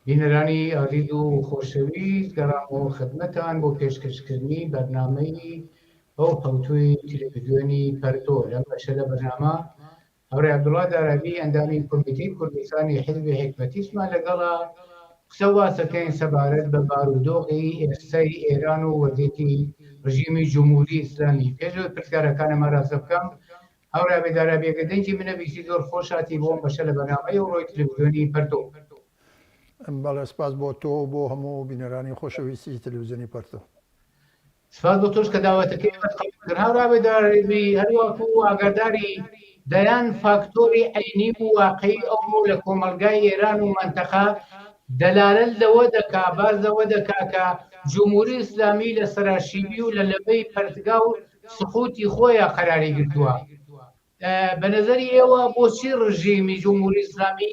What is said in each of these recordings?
بینەرانی ئازیز و خۆشەویست گەڕامەوە خدمەتان بۆ پێشکەشکردنی بەرنامەی ئەو حەوتووی تلویزیۆنی پەرتۆ. لەم بەشە لە بەرنامە هاوڕێ عەبدوڵا دارابی ئەندامی کۆمیتەی کوردستانی حیزبی حیکمەتیشمان لەگەڵە، قسە و باس دەکەین سەبارەت بە بارودۆخی ئێستای ئێران و وەزیەتی ڕژیمی جمهوری ئیسلامی. پێش ئەوەی پرسیارەکانم ئاراستە بکەم هاوڕێ عەبێ دارابی ئەگەر دەنگی منە بیستی زۆر خۆش هاتی بۆ ئەم بەشە لە بەرنامەی ئەوڕۆی تلویزیۆنی پەرتۆ. بەڵێ سپاس بۆ تۆ و بۆ هەموو بینەرانی خۆشەویستی تلویزیۆنی پەرتۆ. سپاس بۆ تۆش کە داوەتەکەی ئێمەت قبوڵ کرد. هاوڕێ عەبێ دارابی هەروەکو ئاگاداری دەیان فاکتۆری عەینی و واقعی ئەوڕۆ لە کۆمەڵگای ئێران و مەنتەقە دەلالەت لەوە دەکا باس لەوە دەکا کە جمهوری ئیسلامی لە سەراشیبی و لە لەبەی پەرتگا و سقوتی خۆیا قەراری گرتووە. بە نەزەری ئێوە بۆچی ڕژیمی جمهوری ئیسلامی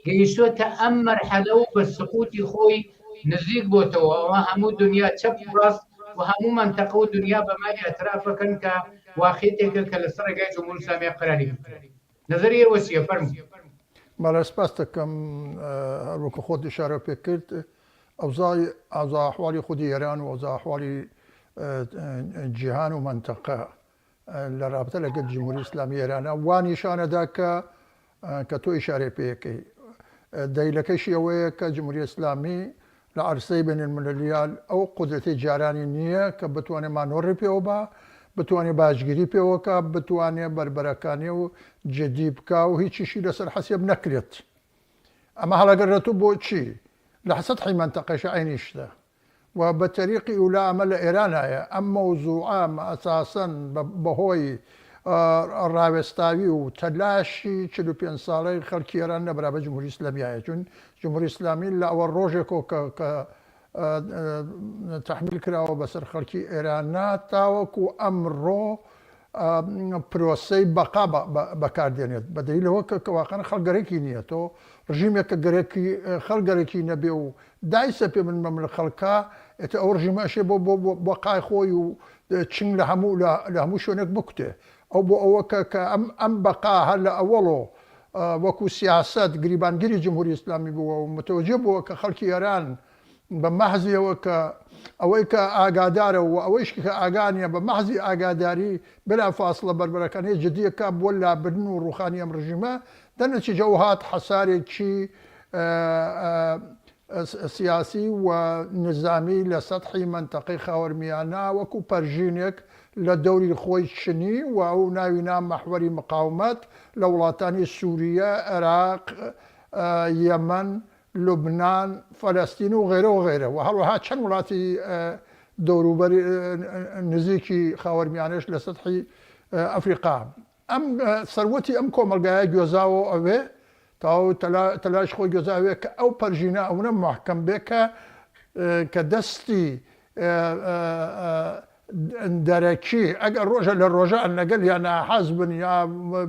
گەیشتۆتە ئەم مەرحەلە و بە سقوتی خۆی نزیک بۆتەوە؟ ئەوە هەموو دنیا چەپ و ڕاست و هەموو مەنتەقە و دنیا بەمە ئیعتراف ئەکەن کە واقعیەتێکە کە لەسەر ڕێگای جمهوری ئیسلامی قەراری گرتووە. نەزەری ئێوە چییە؟ فەرموو. بەڵێ سپاست دەکەم. هەر وەکو خۆت ئیشارە پێ کرد ئەوزای ئەوزا ئەحواڵی خودی ئێران و ئەوزا ئەحواڵی جیهان و مەنتەقە لە رابتە لەگەل جمهوری ئیسلامی ئێرانە وا نیشانەدا کە کە تۆ ئیشارەی پێەکەی دەیلەکەشی ئەوەیە کە جمهوری ئیسلامی لە عەرسەی بین المللیال ئەو قودرەتی جارانی نییە کە بتوانێت مانۆڕی پێوە با بتوانێت باجگیری پێوەکە بتوانێت بەربەرەکانی و جدی بکا و هیچیشی لەسەر حەسێب نەکرێت ئەمە هەڵەگەڕێت و بۆ چی لە سەتحی مەنتەقەشە عەینی شتە و بە تەریقی ئولا ئەمە لە ئێرانایە ئەم مەوزوعە ئەساسەن بەهۆی ڕاوێستاوی و تەلاشی 45 ساڵەی خەڵکی ئێران لە بەرابەر جمهوری ئیسلامیایە چون جمهوری ئیسلامی لە ئەوە ڕۆژێکۆ کە کە تەحمیل کراوە بەسەر خەڵکی ئێرانە تاوەکو ئەمڕۆ پرۆسەی بەقا بەکاردێنێت بە دەلیلەوە کە کەواقعەن خەڵک گەرەکی نییە تۆ ڕژیمێک کە گەرەکی خەڵک گەرەکی نەبێ و دایسەپێ من بە مل خەڵکا ئێتر ئەو ڕژیمە ئەشێ بۆ بۆ بەقای خۆی و چنگ لە هەموو لە هەموو شوێنێک بکوتێ ئەو بۆ ئەوە کە کە ئەم ئەم بەقا هەر لە ئەوەڵۆ وەکو سیاسەت گریبانگیری جمهوری ئیسلامی بووە و متوجه بووە کە خەڵکی ئێران بە مەحزی ئەوە کە ئەوەی کە ئاگادارە و ئەوەیش کە ئاگا نییە بە مەحزی ئاگاداری بلا فاصلە بەربەرەکانیە جدییەکە بۆ لابردن و ڕووخانی ئەم ڕژیمە دەرنەتیجە ئەو هات حەسارێکی سیاسی و نزامی لە سەتحی مەنتەقەی خاوەرمیانە وەکوو پەرژینێک لە دەوری خۆی چنی و ئەو ناوی نا مەحوەری مقاومەت لە وڵاتانی سووریە، عێراق، یەمەن، لوبنان، فەلەستین و غەیرە و غەیرە و هەروەها چەند وڵاتی دەوروبەری نزیکی خاوەرمیانەش لە سەتحی ئەفریقا. ئەم سەروەتی ئەم کۆمەڵگایە گوێزاوە ئەوێ تەواو تەلاش خۆی گوێزاوێ کە ئەو پەرژینە ئەونە مەحکەم بێ کە کە دەستی دەرەکی ئەگەر ڕۆژە لە ڕۆژان لەگەل یا ناحەز بن یا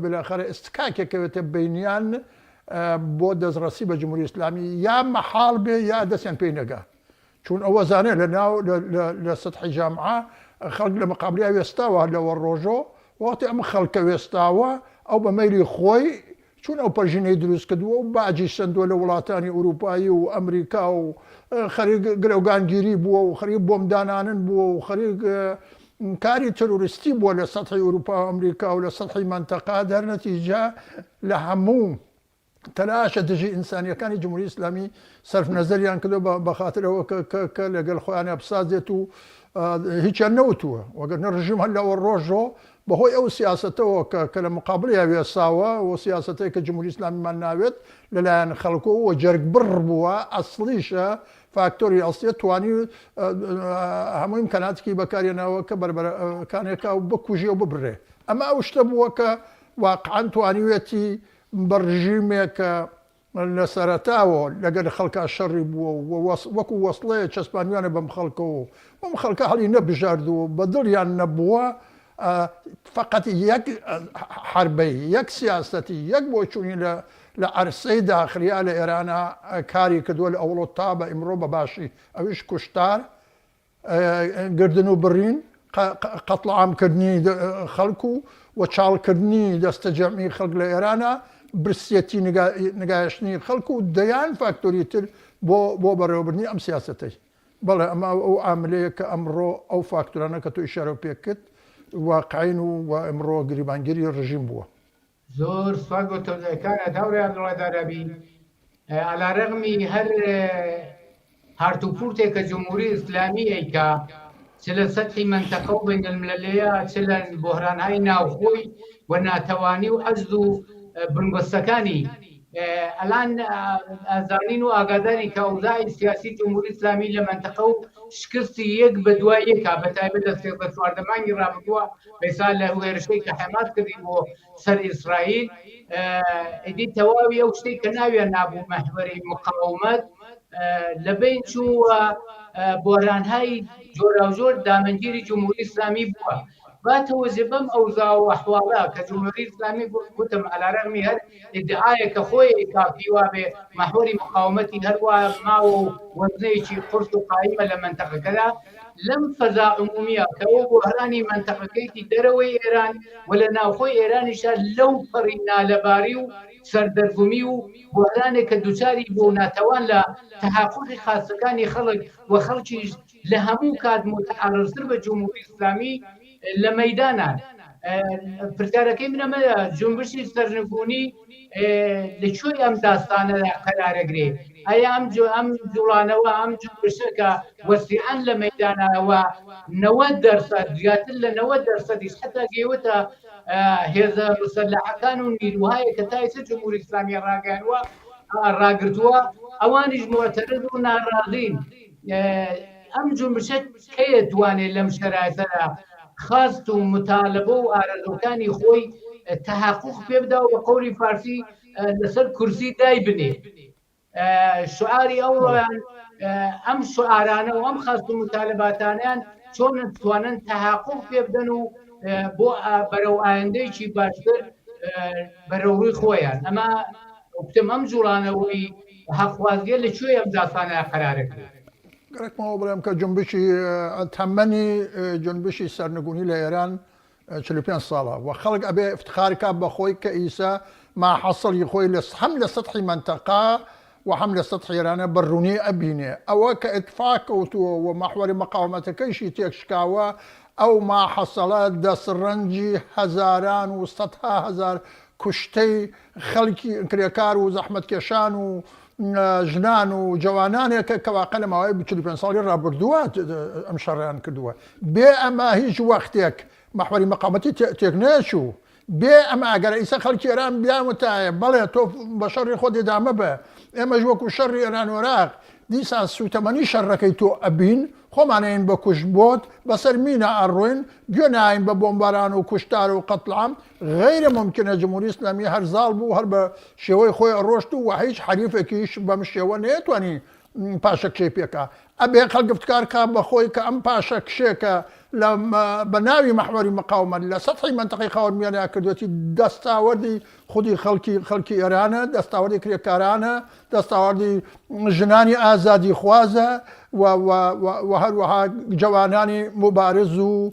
بالاخرە ئستکاکێک کەوێتە بینیان بۆ دەستڕەسی بە جمهوری ئیسلامی یا مەحاڵ بێ یا دەستیان پێی نەگا چون ئەوە زانێ لە ناو لە سەتحی جامعە خەڵک لە مقابلیا وێستاوە لەوە ڕۆژۆ وەختی ئەم خەڵکە وێستاوە ئەو بە مەیلی خۆی چون ئەو پەرژینەی دروست کردووە و باجی سەندووە لە وڵاتانی ئورووپایی و ئەمریکا و خەریک گرەوگانگیری بووە و خەریک بۆمب دانانن بووە و خەریک کاری ترۆریستی بووە لە سەتحی ئورووپا و ئەمریکا و لە سەتحی مەنتەقە دەرنەتیجە لە هەموو تەلاشە دژی ئینسانیەکانی جمهوری ئیسلامی سەرف نەزەریان کردوە بە خاتر ئەوە کە کە کە لەگەل خۆیانە بسازێت و هیچیان نەوتووە وەگەر ڕژیم هەر لەوە ڕۆژۆ بەهۆی ئەو سیاسەتەوە کە کە لە مقابلیا وێساوە و سیاسەتێک کە جمهوری ئیسلامیمان ناوێت لەلایەن خەڵکەوە و جەرگبڕ بووە ئەسڵیشە فاکتۆری ئەسڵیە توانی هەموو ئیمکاناتێکی بەکارهێناوە کە بەربەرەکانێکا و بکوژێ و ببڕێ ئەمە ئەو شتە بووە کە واقعا توانیوێتی بە ڕژیمێک کە لە سەرەتاوە لەگەل خەڵکا شەڕی بووە و وەکو وەسڵەیە چەسپانویانە بەم خەڵکەوە و ئەم خەڵکە هەڵی نەبژاردووە و بە دڵیان نەبووە فەقەت یەک حەربەی یەک سیاسەتی یەک بۆچوونی لە لە عەرسەی داخلیا لە ئێرانا کاری کردووە لە ئەوڵۆ تا بە ئیمڕۆ بە باشی ئەویش کوشتار گردن و بڕین، قەتڵ عام کردنی خەڵک و و چاڵ کردنی دەستەجەمعی خەڵک لە ئێرانە. برسیەتی نگایشتنی خەڵک و دەیان فاکتۆری تر بۆ بۆ بەڕێوەبردنی ئەم سیاسەتەی. بەڵێ ئەمە ئەو عاملەیە کە ئەمڕۆ ئەو فاکتۆرانە کە تۆ ئیشارەو پێ کرد واقعین و و ئەمڕۆ گریمانگیری ڕژیم بووە. زۆر سوپاس بۆ تەوزیحەکانت هاوڕێ عەبدوڵڵا دارابی. عەلا رەغمی هەر هارت و پورتێک کە جمهوری ئیسلامی ئەیکا چ لە سەتحی مەنتەقە و بەینەلملەلەیە چ لە بۆهرانهای ناوخۆی و ناتەوانی و عەجز و بنبەستەکانی ئەلان ئەزانین و ئاگاداری کە ئەوزاعی سیاسی جمهوری ئیسلامی لە مەنتەقە و شکستی یەک بە دوای یەکا بە تایبەت لە 13 14 مانگی ڕابردووە ئێستا لە هێرشەی کە حەماس کردی بۆ سەر ئیسرائیل ئیدی تەواوی ئەو شتێک کە ناویان نابوو مەحوەری مقاومەت لە بین چووە بۆرانهای جۆراوجۆر دامەنگیری جمهوری ئیسلامی بووە با تەوەجە بەم ئەوزا و ئەحواڵە کە جمهوری ئیسلامی گوتم عەلارەغمی هەر ئیدعایە کە خۆی کافی وابێ مەحوەری مقاومەتی هەروە ماوە و وەزنەیەکی قورس و قایمە لە مەنتەقەکەدا لەم فەزا عمومیە کە ئەو بۆهرانی مەنتەقەکەیتی دەرەوەی ئێران و لە ناوخۆی ئێرانیشا لەو پەڕی نالەباری و سەردەرگومی و بۆهرانێک کە دوچاری بۆ ناتەوان لە تەحققی خاستەکانی خەڵک و خەڵکیش لە هەموو کات متعرضتر بە جمهوری ئیسلامی لە مەیدانان. پرسیارەکەی من ئەمەیە جونبشی سەرنگونی لە کوێی ئەم داستانەدا قەرارەگرێ؟ ئایا ئەم ئەم جوڵانەوە ئەم جونبشە کە وەسیعەن لە مەیدانەوە 90% زیاتر لە 90 دەرسەدیش حتا گەیوەتە هێزە مسەلحەکان و نیروهایە کە تا ئێستا جمهوری ئیسلامی ڕاگەیانوە ڕاگرتووە ئەوانیش معترض و ناڕازین. ئەم جونبشە کەیە توانێت لەم شەرایتەدا خواست و متالبە و ئارەزوەکانی خۆی تحقق پێ بدا و بە قەولی فارسی لەسەر کورسی دای بنێ؟ شعاری ئەوڕۆیان ئەم شعارانە و ئەم خواست و متالباتانیان چۆن توانن تحقق پێ بدەن و بۆ بەرەو ئایندەیەکی باشتر بەرەو ڕووی خۆیان ئەمە وتم ئەم جوڵانەوەی هەقخوازیە لە کوێ ئەم داستانە قەرارەگرێت؟ گەرەکمەوە بڵێم کە جونبشی تەمەنی جونبشی سەرنگونی لە ئێران 45 ساڵە و خەڵک ئەبێ افتخار کا بە خۆی کە ئیسا ماحەسڵی خۆی لە هەم لە سەتحی مەنتەقە و هەم لە سەتحی ئێرانە بە ڕوونی ئەبینێ. ئەوە کە ئیتفاق کەوتووە و مەحوەری مەقاومەتەکەیشی تێکشکاوە ئەو ماحەسەڵە دەسڕەنجی هەزاران و سەدها هەزار کوشتەی خەڵکی کرێکار و زەحمەتکێشان و ژنان و جەوانانێکە کە واقع لە ماوەی 45 ساڵی ڕابردووە ئەم شەڕیان کردووە. بێ ئەمە هیچ وەختێک مەحوەری مەقاومەتی تێک نەچوو. بێ ئەمە ئەگەر ئیسە خەڵکی ئێران بیان وتایە بەڵێ تۆ بە شەڕی خۆت ئیدامە بە، ئێمەش وەکو شەڕی ئێران و عێراق دیسان سووتەمەنی شەڕەکەی تۆ ئەبین، خۆمان ئەیین بە کوشت بۆت، بەسەر مینا ئەڕۆین، گوێ ناین بە بۆمباران و کوشتار و قەتل عام، غەیرە مومکینە جمهوری ئیسلامی هەر زاڵ بوو هەر بە شێوەی خۆی ئەڕۆشت و هیچ حەریفێکیش بەم شێوە نەیەتوانی پاشەکشەی پێکا. ئەبێ خەڵک افتکار کا بە خۆی کە ئەم پاشەکشێ کە لە بە ناوی مەحوەری مقاومەت لە سەتحی مەنتەقەی خاوەرمیانە کردوێتی دەستاوەردی خودی خەڵکی خەڵکی ئێرانە، دەستاوەردی کرێکارانە، دەستاوەردی ژنانی ئازادیخوازە و و و هەروەها جەوانانی موبارز و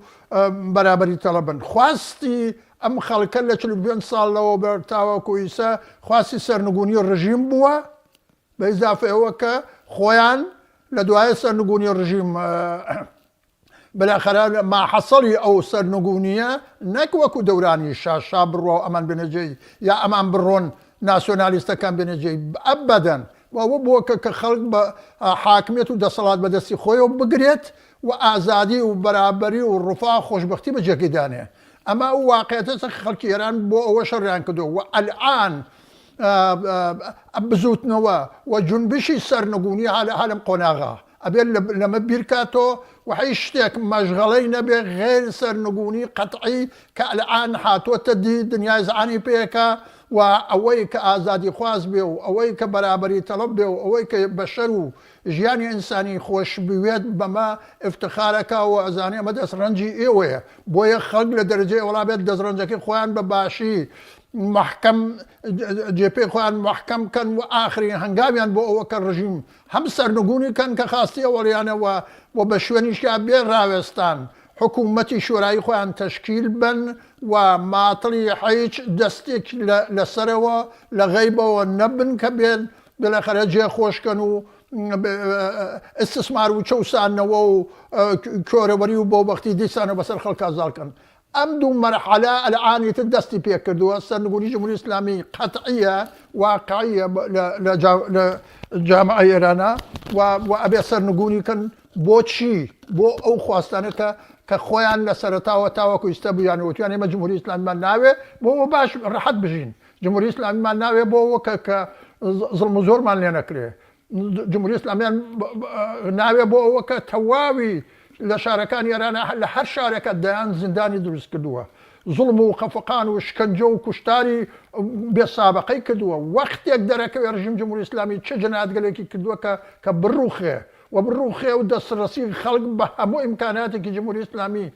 بەرابەری تەڵەبن. خواستی ئەم خەڵکە لە 45 ساڵ لەوەوبەر تاوەکو ئیسە خواستی سەرنگونی ڕژیم بووە، بە ئیزافەی ئەوە کە خۆیان لە دوای سەرنگونی ڕژیم بالاخرە ماحەسەڵی ئەو سەرنگونیە نەک وەکو دەورانی شا شا بڕوا و ئەمان بێنە جێی یا ئەمان بڕۆن ناسیۆنالیستەکان بێنە جێی ئەبەدەن ئەوە بووە کە کە خەڵک بە حاکمیەت و دەسەڵات بەدەستی خۆیەوە بگرێت و ئازادی و بەرابەری و ڕفا خۆشبەختی بە جێگەی دانێ ئەمە ئەو واقعیەتەسە خەڵکی ئێران بۆ ئەوە شەڕیان کردووە و ئەلئان بزووتنەوە و جونبشی سەرنگونی ها لەم قۆناغە ئەبێ لەمە بیرکاتەوە و هیچ شتێک مەشغەڵەی نەبێ غەیر سەرنگونی قەتعی کە ئەلئان هاتووەتە دی دنیای زعانی پێکا و ئەوەی کە ئازادیخواز بێ و ئەوەی کە بەرابەری تەڵەب بێ و ئەوەی کە بەشەر و ژیانی ئینسانی خۆش بوێت بەمە ئیفتخارەکا و ئەزانێ ئەمە دەستڕەنجی ئێوەیە بۆیە خەڵک لە دەرەجەی ئەوڵا بێت دەستڕەنجەکەی خۆیان بە باشی مەحکەم جێپێی خۆیان مەحکەم کەن و ئاخرین هەنگاویان بۆ ئەوە کە ڕژیم هەم سەرنگونی کەن کە خواستی ئەوەڵیانە و و بە شوێنیشیا بێ ڕاوێستان. حکوومەتی شۆرایی خۆیان تەشکیل بەن و ماتڵی حیچ دەستێک لە سەرەوە لە غەیبەوە نەبن کە بێن بالاخرە جێ خۆش کەن و ئیستسمار و چەوساندنەوە و کۆرەوەری و بەوبەختی دیسانەوە بەسەر خەڵکا زاڵ کەن. ئەم دوو مەرحەلە ئەلئان ئیتر دەستی پێ کردووە، سەرنگونی جمهوری ئیسلامی قەتعییە، واقعییە لە جامعەی ئێرانا و ئەبێ سەرنگونی کەن. بۆچی؟ بۆ ئەو خواستانە کە کە خۆیان لە سەرەتاوە تاوەکو ئیستا بوویان و وتویان ئێمە جمهوری ئیسلامیمان ناوێ بۆ ئەوە باش ڕەحەت بژین، جمهوری ئیسلامیمان ناوێ بۆ ئەوە کە کە زوڵم و زۆرمان لێ نەکرێ، جمهوری ئیسلامیان ناوێ بۆ ئەوە کە تەواوی لە شارەکانی ئێران لە هەر شارێکە دەیان زیندانی دروست کردووە، زوڵم و خەفەقان و شکەنجە و کوشتاری بێ سابقەی کردووە، وەختێک دەرەکەوێ ڕژیم جمهوری ئیسلامی چ جەنایەتگەلێکی کردووە کە کە بڕوخێ و بڕوخێ و دەستڕەسی خەڵک بە هەموو ئیمکاناتێکی جمهوری ئیسلامی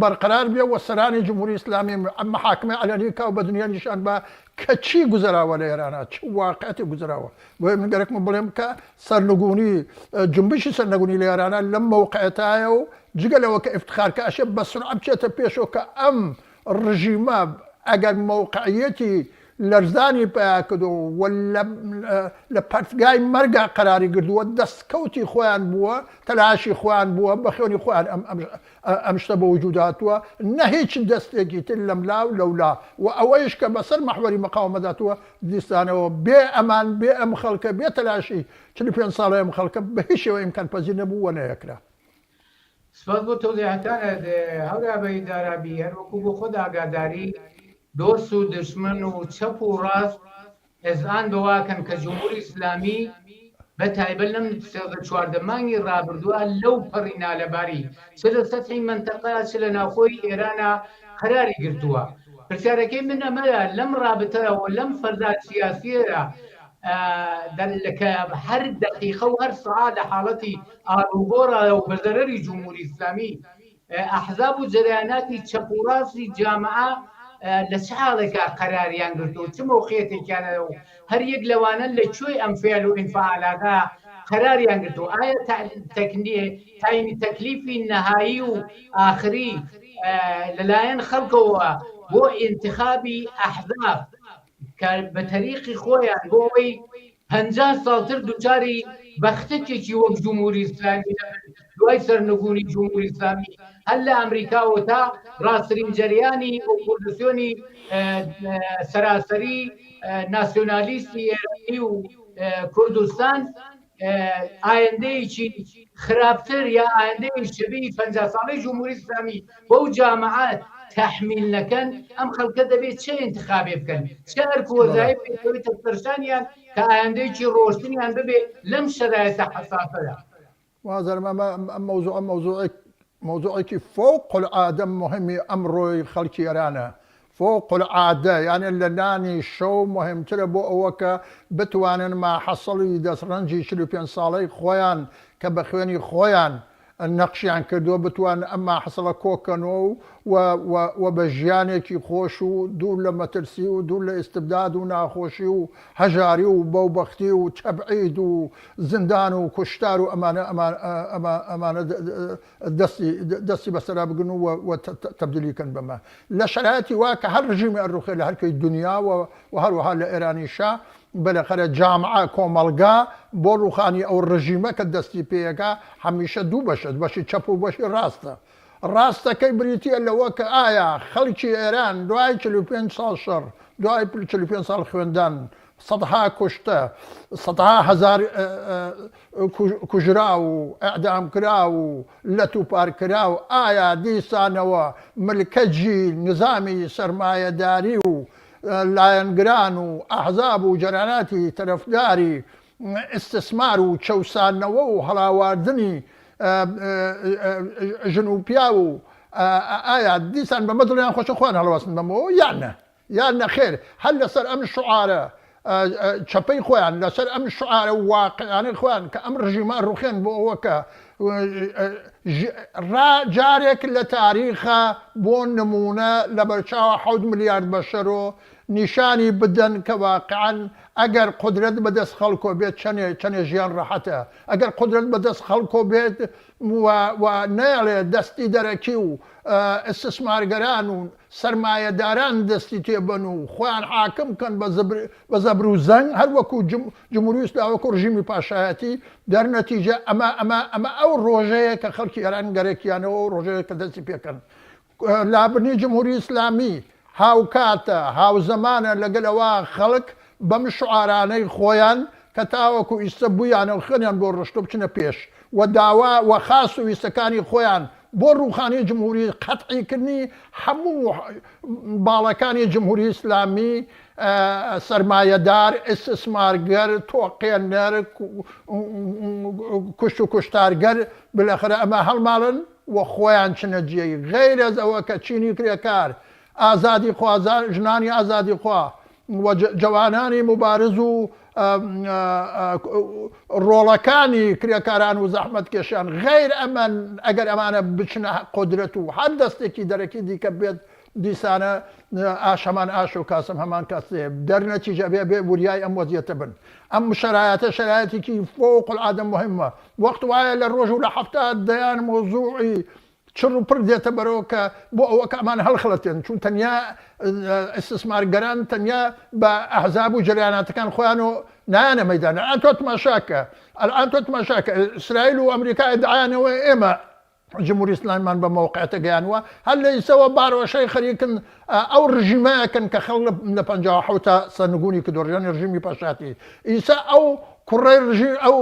بەرقەرار بێ و سەرانی جمهوری ئیسلامی محاکمەی عەلەنی کا و بە دنیا نیشان با کە چی گوزەراوە لە ئێرانا چ واقعەتێک گوزەراوە. بۆیە من گەرەکمە بڵێم کە سەرنگونی جنبشی سەرنگونی لە ئێرانا لەم مەوقعەتایە و جگە لەوە کە ئیفتخار کە ئەشێ بە سرعە بچێتە پێشەوە کە ئەم ڕژیمە ئەگەر مەوقعیەتی لەرزانی پیا کردووە و لە پەرتگای مەرگا قەراری گردووە، دەستکەوتی خۆیان بووە، تەلاشی خۆیان بووە، بە خوێنی خۆیان ئەم شتە بە وجود هاتووە، نە هیچ دەستێکی تر لەملا و لەولا و ئەوەیش کە بەسەر مەحوەری مقاومەت هاتووە، دیسانەوە بێ ئەمان، بێ ئەم خەڵکە، بێ تەلاشی 45 ساڵەی ئەم خەڵکە بە هیچ شێوە ئیمکانپەزیر نەبوو و نەیەکرا. سپاس بۆ تەوزیحەکانت هەورابەی دارابی، هەروەکو بۆ خۆت ئاگاداری دۆست و دشمن و چەپ و ڕاست ئێزعان بەواکەن کە جمهوری ئیسلامی بە تایبەت لەم 13 14 مانگی ڕابردووە لەو پەڕی نالەباری چ لە سەتحی مەنتەقە چ لە ناوخۆی ئێرانە قەراری گرتووە. پرسیارەکەی من ئەمەیە لەم ڕابتە و لەم فەزا سیاسیەیە کە هەر دەقیقە و هەر سەعات لە حاڵەتی ئاڵوگۆڕە و بە زەرەری جمهوری ئیسلامی ئەحزاب و جەریاناتی چەپ و ڕاستی جامعە لە چ حاڵێکا قەراریان گرتووە و چ مەوقعیەتێکیان هەیە و هەر یەک لەوانە لە کوێی ئەم فعل و ئینفعالاتە قەراریان گرتووە؟ ئایا تاینی تەکلیفی نەهایی و ئاخری لەلایەن خەڵکەوە بۆ ئینتخابی ئەحزاب کە بە تەریقی خۆیان بۆ ئەوەی 50 ساڵتر دوچاری بەختەکێکی وەک جمهوری ئیسلامی نەبن دوای سەرنگونی جمهوری ئیسلامی هەر لە ئەمریکاوە تا ڕاستترین جەریانی ئۆپۆزیسیۆنی سەراسەری ناسیۆنالیستی ئێرانی و کوردستان ئایندەیەکی خراپتر یا ئایندەی شەبی 50 ساڵەی جمهوری ئیسلامی بەو جامعە تحمیل نەکەن ئەم خەڵکە دەبێت چه انتخابێ بکەن چه ئەرک و وەزایف بکەوێتە سەرشانیان کە ئایندەیەکی ڕۆشتنیان ببێ لەم شەرایتە حەساسەدا. وازانم ئەمە ئەم مەوزوعە مەوزوعێک مەوزوعێکی فوق العادە مهمی ئەمڕۆی خەڵکی ئێرانە فوق العادە یانێ لە نانی شەو مهمترە بۆ ئەوە کە بتوانن ماحەسڵی دەستڕەنجی 45 ساڵەی خۆیان کە بە خوێنی خۆیان نەقشیان کردووە بتوانن ئەم ماحەسڵە کۆکەنەوە و و و بە ژیانێکی خۆش و دوور لە مەترسی و دوور لە ئیستبداد و ناخۆشی و هەژاری و بەوبەختی و تەبعید و زیندان و کوشتار و ئەمانە ئەمانە دەستی دەستی بەسەرا بگرن و و تەبدیلی کەن بەمە لە شەرایەتی وا کە هەر ڕژیمی ئەڕوخێ لە هەرکەی دنیا و و هەروەها لە ئێرانیشا بەلەخەرە جامعە کۆمەڵگا بۆ ڕوخانی ئەو ڕژیمە کە دەستی پێیەکا هەمیشە دوو بەشە بەشی چەپ و بەشی ڕاستە ڕاستەکەی بریتیە لەوە کە ئایا خەڵکی ئێران دوای 45 ساڵ شەڕ دوای 45 ساڵ خوێندان سەدها کوشتە سەدها هەزار کوژراو و ئیعدامکراو و لەتوپارکراو ئایا دیسانەوە ملکەجی نزامی سەرمایەداری و لایەنگران و ئەحزاب و جەراناتی تەرەفداری ئیستسمار و چەوساندنەوە و هەڵاواردنی ژن و پیاو و ئایا دیسان بەمە دڵیان خۆشە خۆیان هەڵوەسن بەمەوە یان نە؟ یان نەخێر هەر لەسەر ئەم شعارە چەپەی خۆیان لەسەر ئەم شعارە واقعانەی خۆیان کە ئەم ڕژیمە ڕوخێن بۆ ئەوە کە ڕا جارێک لە تاریخە بۆ نمونە لەبەرچاوە حەوت ملیارد بەشەرۆ نیشانی بدەن کە واقعەن ئەگەر قودرەت بەدەست خەڵکۆ بێت چەنێ چەنێ ژیان ڕەحەتە، ئەگەر قودرەت بەدەست خەڵکۆ بێت و و نەیەڵێ دەستی دەرەکی و ئیستسمارگەران و سەرمایەداران دەستی تێ بەن و خۆیان حاکم کەن بە زبر بە زەبر و زەنگ هەر وەکوو جم جمهوری ئیسلامی وەکوو ڕژیمی پاشایەتی دەر نەتیجە ئەمە ئەمە ئەمە ئەو ڕۆژەیە کە خەڵکی ئێران گەرەکیانەوە ئەو ڕۆژەیە کە دەستی پێ کەن لابردنی جمهوری ئیسلامی هاوکاتە، هاوزەمانە لەگەل ئەوە خەڵک بەم شوعارانەی خۆیان کە تاوەکو ئیستە بوویانە و خوێنیان بۆ ڕشتوە بچنە پێش و داوا و خواست و ویستەکانی خۆیان بۆ ڕووخانی جمهوری قەتعی کردنی هەموو باڵەکانی جمهوری ئیسلامی سەرمایەدار، ئیستسمارگەر، تۆقێنەر، کوشت و کوشتارگەر بالاخرە ئەمە هەڵماڵن. و خۆیان چنە جێی غەیرەز ئەوە کە چینی کرێکار، ئازادیخوازان، ژنانی ئازادیخوا و جەوانانی موبارز و ڕۆڵەکانی کرێکاران و زەحمەتکێشان غەیر ئەمە ئەگەر ئەمانە بچنە قودرەت و هەر دەستێکی دەرەکی دیکە بێت دیسانە ئاش هەمان ئاش و کاسم هەمان کاسەیە دەرنەتیجە بێ بێ وریای ئەم وەزیەتە بن ئەم شەرایەتە شەرایەتێکی فوق العادە مهمە وەخت وایە لە ڕۆژ و لە هەفتە دەیان مەوزوعی چڕ و پڕ دێتە بەرەوە کە بۆ ئەوە کە ئەمان هەڵخڵەتێن چون تەنیا ئیستسمارگەران تەنیا بە ئەحزاب و جەریاناتەکان خۆیان و نایانە مەیدان الان تۆ تماشاکە الان تۆ تماشاکە ئیسرائیل و ئەمریکا ئیدعایانەوە ئێمە جمهوری ئیسلامیمان بە مەوقعەتە گەیانوە هەر لە ئیسەوە بارۆشەی خەریکن ئەو ڕژیمەکەن کە خەڵک لە 57 سەرنگونی کردو ڕژێمی ڕژیمی پاشاتی ئیسە ئەو کوڕەی ڕژی ئەو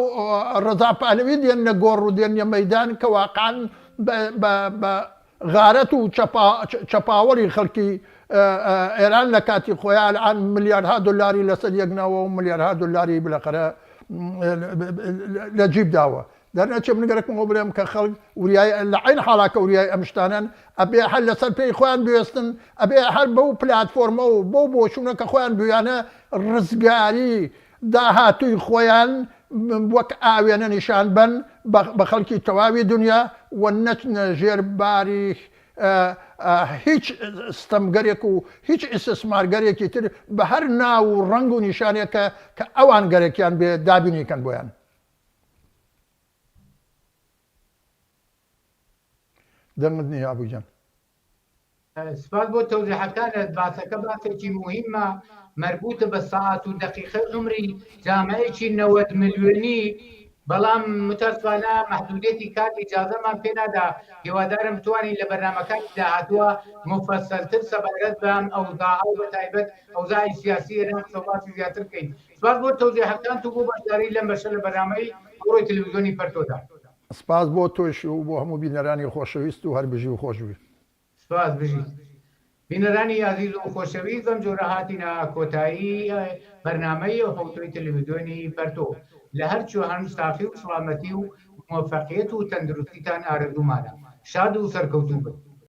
ڕەزا پەهلەوی دێن لە گۆڕ و دێن یە مەیدان کە واقعا بە غارەت و چەپاوەڵی خەڵکی ئێران لە کاتی خۆیان الان ملیارها دلاری لەسەر یەک ناوە و ملیارها دلاری بلەقەرە لە جیب داوە دەرنەچێ من گەرەکم ئەوە بڵێم کە خەڵک وریای لە عەین حاڵا کە وریای ئەم شتانەن ئەبێ هەر لەسەر پێی خۆیان بوێستن ئەبێ هەر بەو پلاتفۆرمە و بەو بۆچوونە کە خۆیان بویانە ڕزگاری داهاتووی خۆیان وەک ئاوێنە نیشان بەن بە خەڵکی تەواوی دنیا و نەچنە ژێر باری هیچ ستەمگەرێک و هیچ ئیستسمارگەرێکی تر بە هەر ناو و ڕەنگ و نیشانێک کە ئەوان گەرەکیان بێ دابینی کەن بۆیان. دەنگت نییە ئابو گیان. سپاس بۆ تەوزیحەکانت باسەکە باسێکی موهیمە مەربوتە بە سەعات و دەقیقەی عومری جامعەیەکی 90 ملیۆنی بەڵام متاسفانە مەحدودیەتی کات ئیجازەمان پێ نادا هیوادارم بتوانین لە بەرنامەکانی داهاتووە مفەسەلتر سەبارەت بەم ئەوزاعە و بەتایبەت ئەوزاعی سیاسی ئێران قسە و باسی زیاتر بکەین سپاس بۆ تەوزیحەکانت و بۆ بەشداری لەم بەشە لە بەرنامەی ئەمڕۆی تەلەڤیزیۆنی پەرتۆدا. سپاس بۆ تۆش و بۆ هەموو بینەرانی خۆشەویست و هەر بژی و خۆش بی. سپاس بژیت. بینەرانی ئازیز و خۆشەویست بەم جۆرە هاتینە کۆتایی بەرنامەی ئەو حەوتووی تەلەڤیزیۆنی پەرتۆ. لە هەر کوێ هەن ساخی و سڵامەتی و موەفەقیەت و تەندروستیتان ئارەزوومانە. شاد و سەرکەوتوو بن.